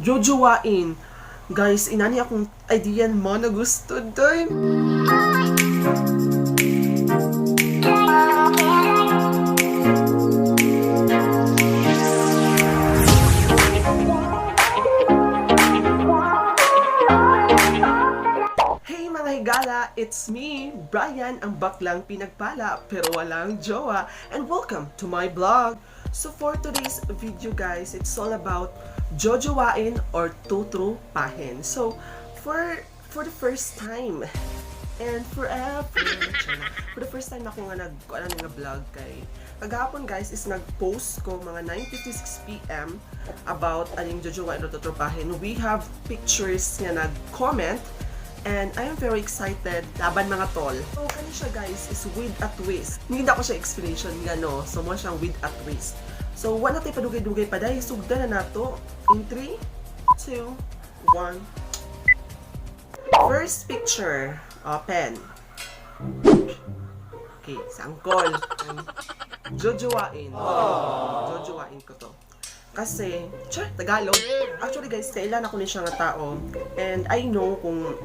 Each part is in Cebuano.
Jojowain. Guys, inani akong idea mo na gusto doy. Hey, mga higala! It's me, Brian, ang baklang pinagpala pero walang jowa. And welcome to my blog! So for today's video, guys, it's all about jojowain or tutrupahin. So for the first time and forever, for the first time ako nga nag ano nga vlog kay kagahapon, guys, is nag-post ko mga 9:56 p.m. about aning jojowain or tutrupahin. We have pictures nga nag-comment and I am very excited. Laban, mga tol. So, kani siya, guys, is with a twist. Hindi ako siya explanation nga, no. So, mo siyang with a twist. So, wala tayo padugay-dugay pa dahil sugdan na nato. In 3, 2, 1. First picture. Open. Okay, sangkol. Jojowain. Jojowain ko to. Kasi, char, Tagalog. Actually, guys, kailan ako ni siya nga tao. And I know kung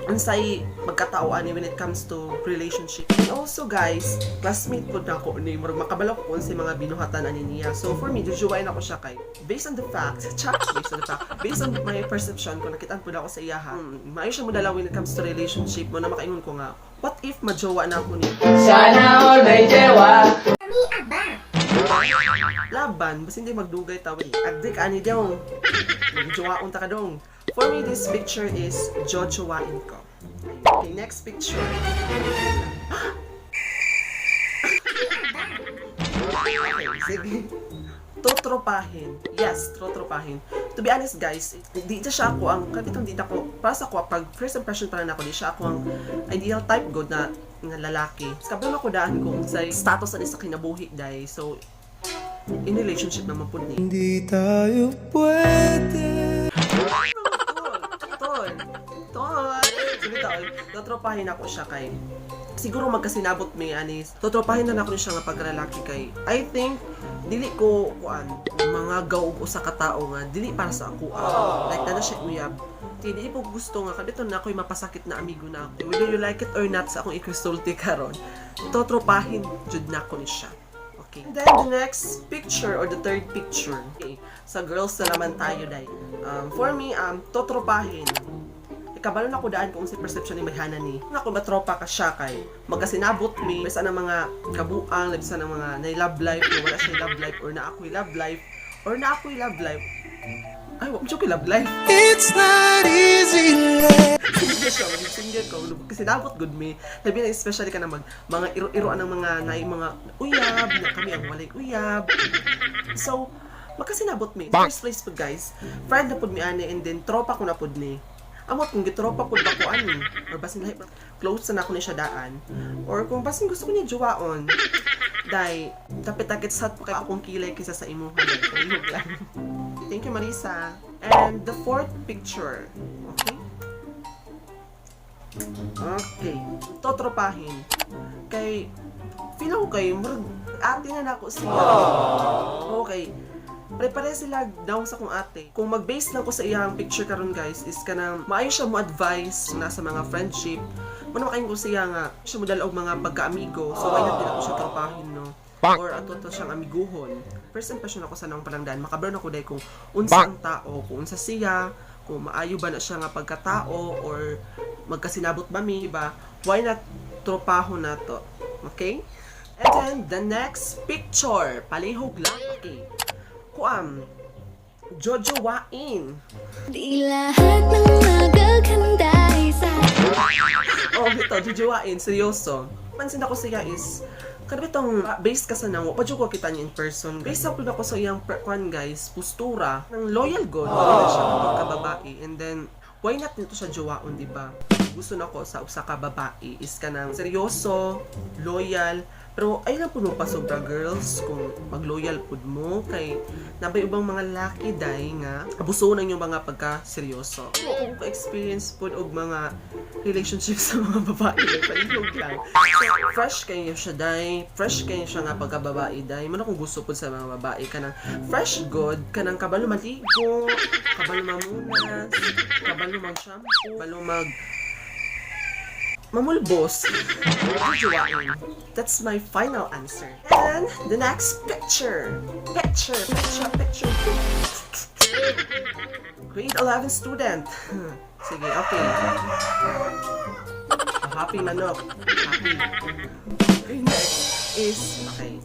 unsay magkatao ani when it comes to relationship. And also, guys, classmate po na ako ni murag makabalo ko kung unsay mga binuhatan ani niya. So for me, jojowain ako siya kay based on the fact, char, based on the fact, based on my perception, kung nakitaan po na ako sa iya ha, maayo siya modala when it comes to relationship mo na makaingon ko nga, what if majowa na ako ni Sana all may jowa. Laban, basta hindi magdugay tawid. Agdi ka ani dong. Jowaon ta ka dong. For me, this picture is jojowain ko. Okay, next picture. Okay, sige. Totropahin. Yes, totropahin. To be honest, guys, di na siya ako ang, kabitong di na ako, para sa ako, pag first impression pa lang ako, di siya ako ang ideal type god na nga lalaki. Kabalo ako daan kung sa status ani sa kinabuhi dai. So, in relationship naman pud ni. Hindi tayo pwede. Tol, tol, tol. Sige, tol, totropahin ako siya kay siguro magkasinabot mi anis. Totropahin na nako ni siya nga pagkalalaki kay I think dili ko kuan mga gaw usa ka tao nga dili para sa ako ah. Like na siya uyab. Kay dili po gusto nga kadto na ako'y mapasakit na amigo na ako. Whether you like it or not, sa akong ikisulti karon, totropahin jud nako ni siya. Okay. And then the next picture or the third picture. Okay. Sa girls na naman tayo dai. For me, totropahin. Kabalo na ko daan kung si perception ni Mayhana ni. Ako matropa ka siya kay magkasinabot mi, bisa ng mga kabuang, bisa ng mga na love life, na wala siya love life, or na ako'y love life, or na ako'y love life. Ay, wa mo love life. It's not easy. Single siya, maging single ko. Kasi dapat good me. Labi na especially ka na mag, mga iro-iro ang mga na mga uyab, na kami ang walay uyab. So, magkasinabot mi. First place po, guys, friend na pud mi ani and then tropa ko na pud ni. Amot kung gitropa pud ba ko ani or basin lahi close na ako ni siya daan or kung basin gusto ko niya juwaon. Dai, tapit-takit sat pa kay akong kilay kaysa sa imuha. Dai, lang. Thank you, Marisa. And the fourth picture. Okay? Okay. Totropahin. Kay, feel ko kay, murag, ate na nako siya. Okay. Pare-pare sila daw sa kong ate. Kung mag-base lang ko sa iyang picture karon, guys, is kanang maayo siya mo advice na sa mga friendship. Mano makain ko siya nga siya mo og mga pagkaamigo. So why not din ako siya tropahin, no? Or ato to siyang amiguhon. First impression ako sa nang palangdan, makabalo na ko dahil kung unsa ang tao, kung unsa siya, kung maayo ba na siya nga pagkatao or magkasinabot ba mi, ba? Why not tropahon na to? Okay? And then the next picture, palihog lang. Okay. Kuam, jojowain. Di lahat ng magaganda ay sa Oh, ito, jojowain, seryoso. Pansin ako siya is, kada itong base ka sa nang, pa ko kita niya in person. Based ako ako sa iyang kwan, guys, postura, ng loyal god, na siya kapag kababae. And then, why not nito siya jowaon, di ba? Gusto na ko sa usa ka babae is kanang seryoso, loyal, Pero ay lang pud mo pasobra, girls, kung magloyal pud mo kay nabay ubang mga laki day nga abuso na inyong mga pagka-seryoso. Kung ka-experience pud og mga relationship sa mga babae, palihog lang. So, fresh kayo siya day, fresh kayo siya nga pagkababae day. Mao kung gusto pud sa mga babae kanang fresh good, kanang kabalo maligo, kabalo mamunas, kabalo mag-shampoo, kabalo mag mamulbos. Jojowain. That's my final answer. And the next picture. Picture, picture, picture. Grade 11 student. Sige, okay. Oh, happy manok. Happy. Okay, next is, okay.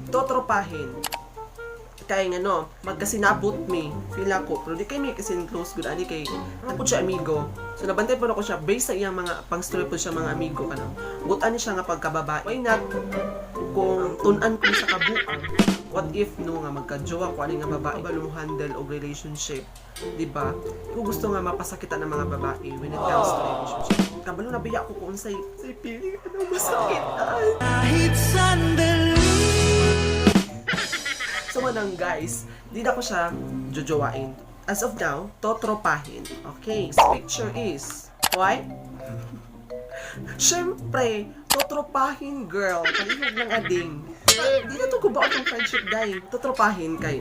Totropahin. Kay nga no, magkasinabot mi, feel ako, pero di kay mi kasi close good ani kay ako siya amigo. So nabantay po ako siya based sa iyang mga pang-story po siya mga amigo kanang. Butan ni siya nga pagkababae. Why not kung tun-an ko sa kabuang? What if no nga magka-jowa ko ani nga babae ba handle og relationship, di ba? Kung gusto nga mapasakitan ng mga babae when it comes to relationship. Kabalo na biya ko kung unsay say feeling ano masakitan. Kahit sandali. So manang guys, di na ko siya jojowain. As of now, totropahin. Okay, this picture is, why? Siyempre, totropahin, girl. Palihog ng ading. Di na to gubaot ng friendship day. Totropahin kay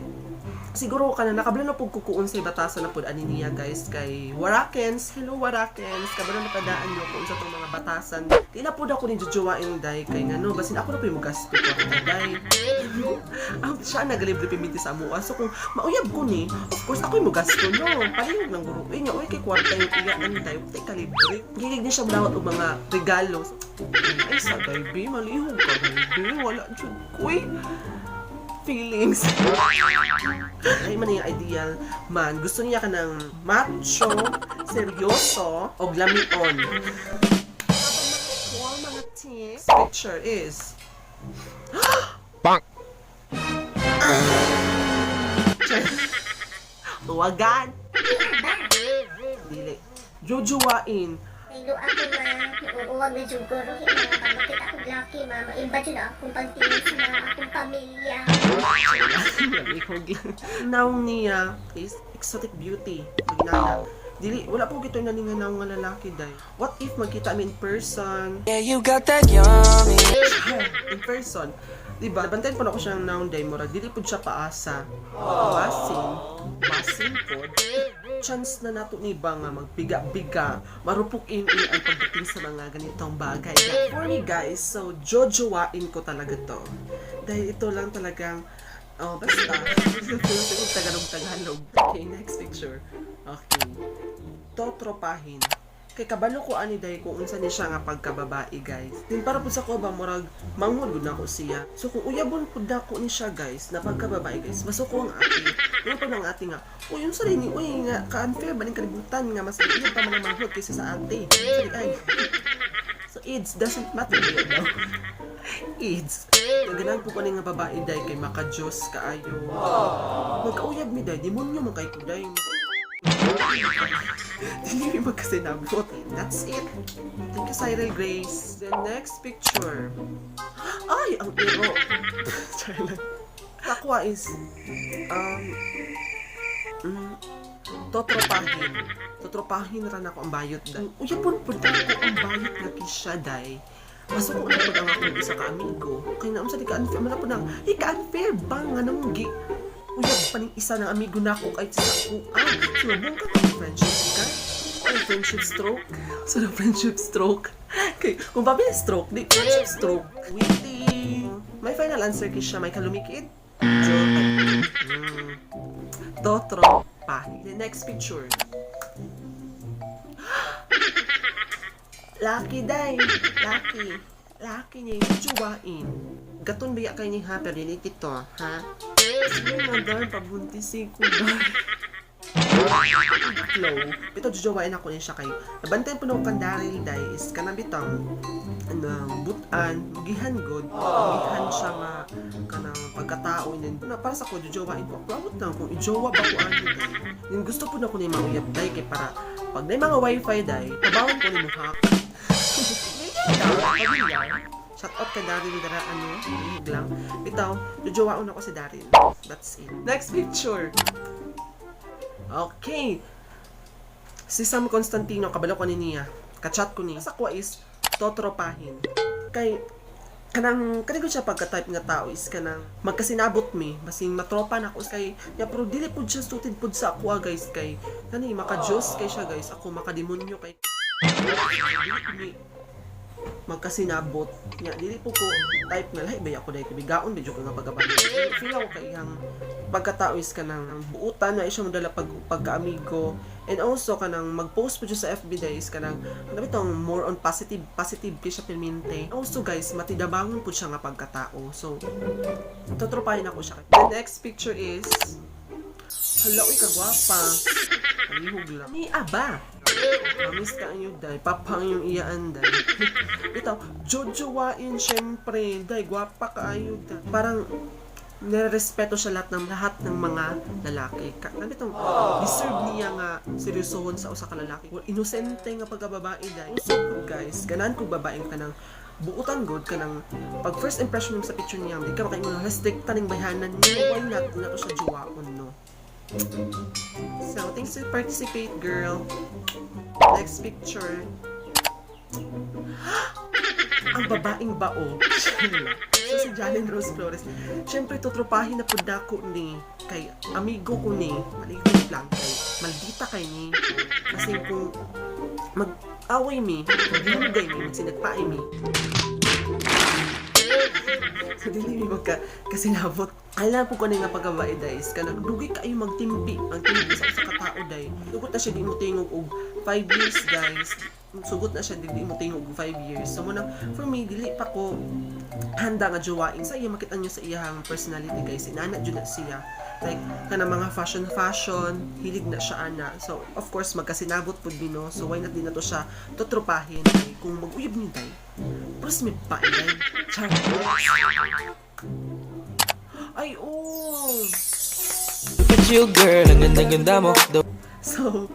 siguro ka na nakabalo na pud kukuon sa batasan na pud ani niya, guys, kay Warakens. Hello, Warakens, kabalo na padaan nyo kung sa tong mga batasan. Di na pud ako ni jojowain day kay ngano basin ako na pud mo gasto ko day. Ang siya nagalibre piminti sa amuan, so kung mauyab ko ni, of course ako yung mo gasto no. Palihog ng guro uy nga uy kay kwarta yung iya anday tay kalibre. Gilig niya siya mulawat og mga regalo. Ay sa day be, malihog ka day, wala jud koy feelings. Ay man yung ideal man. Gusto niya ka ng macho, seryoso, og lamion. Mga tips. Picture is Bonk. Tuwagan. Dili. Jojowain. Naigo ako ma, nauuwag na jud ko ro ma, pag makita ko laki ma, maiba jud akong pagtingin sa mga akong pamilya. Naong niya is exotic beauty. Pagnana. Dili, wala po gito na nga naong nga lalaki day. What if magkita mi in person? Yeah, you got that yummy. In person. Diba? Bantayan po na ko siyang naong day mura. Dili po siya paasa. Basin. Basin po. Chance na nato ni ba nga magbiga-biga, marupok in ang pagdating sa mga ganitong bagay. For me guys, so jojowain ko talaga to. Dahil ito lang talagang, oh, basta. Tagalog, Tagalog. Okay, next picture. Okay. Totropahin. Kay kabalo ko ani dahil kung unsa ni siya nga pagkababae, guys. Din para pud sa ko ba murag manghod gud nako siya. So kung uyabon pud nako ni siya, guys, na pagkababae, guys, masuko ang ate. Yung pa ng ate nga, uy unsa rin ni uy nga ka-unfair ba ning kalibutan nga mas uyab pa man ang manghod kaysa sa ate. Sorry, ay. So AIDS doesn't matter yun, no? AIDS. Naganahan po ko ni nga babae dahil kay maka-Diyos kaayo. Magkauyab mi dahil, demonyo man kay ko dahil. Hindi mi magkasinabot. That's it. Thank you, Cyril Grace. The next picture. Ay, ang iro. Char lang. Takwa is, totropahin. Totropahin ra nako ang bayot day. Uyapon pud ko ang bayot na kisya day. Masuko na pud ang akong isa ka amigo. Kay naam sa di ka unfair, man po nang, hey, ka unfair ba nga nang gi uyab pa ning isa ng amigo nako kay sa ako. Ah, sinubong ka ng friendship ka? Ay, friendship stroke. So, na friendship stroke. Okay, kung babi na stroke, di friendship stroke. Witty. My final answer kay siya, may kalumikid. Joke. Totropa. The next picture. Lucky day. Lucky. Lucky niya yung jowain. Gaton biya kay ni ha, pero dili kito, ha? Sige nga, dar, pabuntis ko, dar. Flow. Ito, jojowain ako niya siya kay nabantayan po ng kandaril day is kanang bitang anang butan, mugihan god, mugihan siya nga kanang pagkatao niya. Na, para sa ko, jojowain ko. Proud na kung ijowa ba ko ani day. Yung gusto po na ko ni mauyab day kay para pag na mga wifi day, tabawon ko ni mo hack. Pamilyar. Shout out kay Daryl dara ano, lihog lang. Bitaw, jojowaon ako si Daryl. That's it. Next picture. Okay. Si Sam Constantino, kabalo ko ni niya. Kachat ko ni. Sa kuha is, totropahin. Kay, kanang kanang siya pagka-type nga tao is kanang magkasinabot mi basing matropa na ako kay ya, pero dili pud siya suited pud sa ako guys, kay kani maka-Diyos kay siya guys, ako makademonyo, kay dili mi magkasinabot nya. Dili po ko type nga lahi ba ako dahil kabigaon medyo ko nga pagkabalo. Feel ako kay iyang pagkatao is kanang buutan na siya modala pag pagkaamigo, and also kanang mag-post po siya sa FB days, kanang ano bitong more on positive positive kay siya permente. Also guys, matidabangon po siya nga pagkatao, so totropahin ako siya. The next picture is, hala, uy, kagwapa. Palihog lang. Ni aba. Mamiss ka ang day. Papang yung iyaan day. Ito, jojowain syempre. Day, gwapa ka ayo day. Parang nirerespeto siya lahat ng mga lalaki. Ka, ano itong deserve niya nga seryosohon sa usa ka lalaki. Well, inosente nga pagkababae day. So guys, ganan ko babaeng kanang buutan god, kanang pag first impression mo sa picture niya, di ka makaingon, restrict taning bayhanan niya. Why not na to siya jowaon, no? So, thanks to participate, girl. Next picture. Ang babaeng bao. So, si Jalen Rose Flores. Siyempre, tutropahin na pud nako ni. Kay amigo ko ni. Maligid lang. Kay maldita kay ni. Kasi kung mag-away mi, maghihugay mi, magsinagpaay mi. So, dili mi magka kasinabot. Alam po ko na nga pagkabae guys, kanang dugay kayo magtimpi, magtimpi sa usa ka tao day. Sugot na siya di mo tingog og 5 years guys. Sugot na siya di mo tingog og 5 years. So mo for me dili pa ko handa nga jowain. Sa iya makita niyo sa iyang personality guys, inana jud na siya. Like kanang mga fashion fashion, hilig na siya ana. So of course magkasinabot pud mi, no. So why not din na to siya tutropahin kung mag-uyab ni day. Pros may pa day. Char. Ay, oh! Look at you, girl, ang ganda-ganda mo. The So,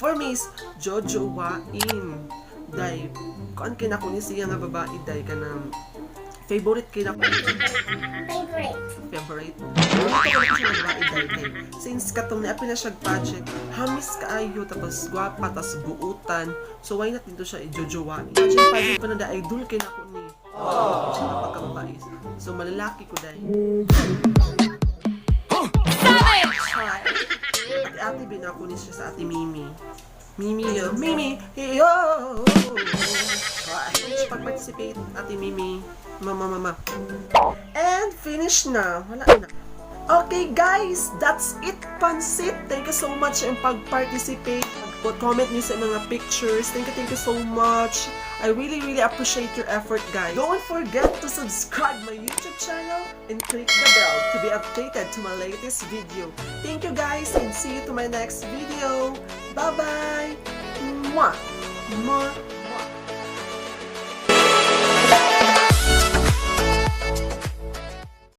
for me is jojowain. Day, kuan kay nako ni siya nga babae day, kanang favorite kay nako. Favorite. Favorite. Favorite ko na siya nga babae day kay since katong niapil na siya pageant, hamis kaayo, tapos gwapa, tapos buutan. So why not dito siya i-jojowain? Pageant pageant pa na da idol kay nako ni. Siya nga pagkababae. So malalaki ko day. Ate ate binako ni siya sa Ate Mimi. Mimi, yo, Mimi, yo! Pag-participate, Ate Mimi. Mama, mama. And finish na. Wala na. Okay guys, that's it, pansit. Thank you so much sa pag-participate. Pag-comment niyo sa mga pictures. Thank you so much. I really, really appreciate your effort, guys. Don't forget to subscribe my YouTube channel and click the bell to be updated to my latest video. Thank you guys and see you to my next video. Bye-bye! Mwah! Mwah!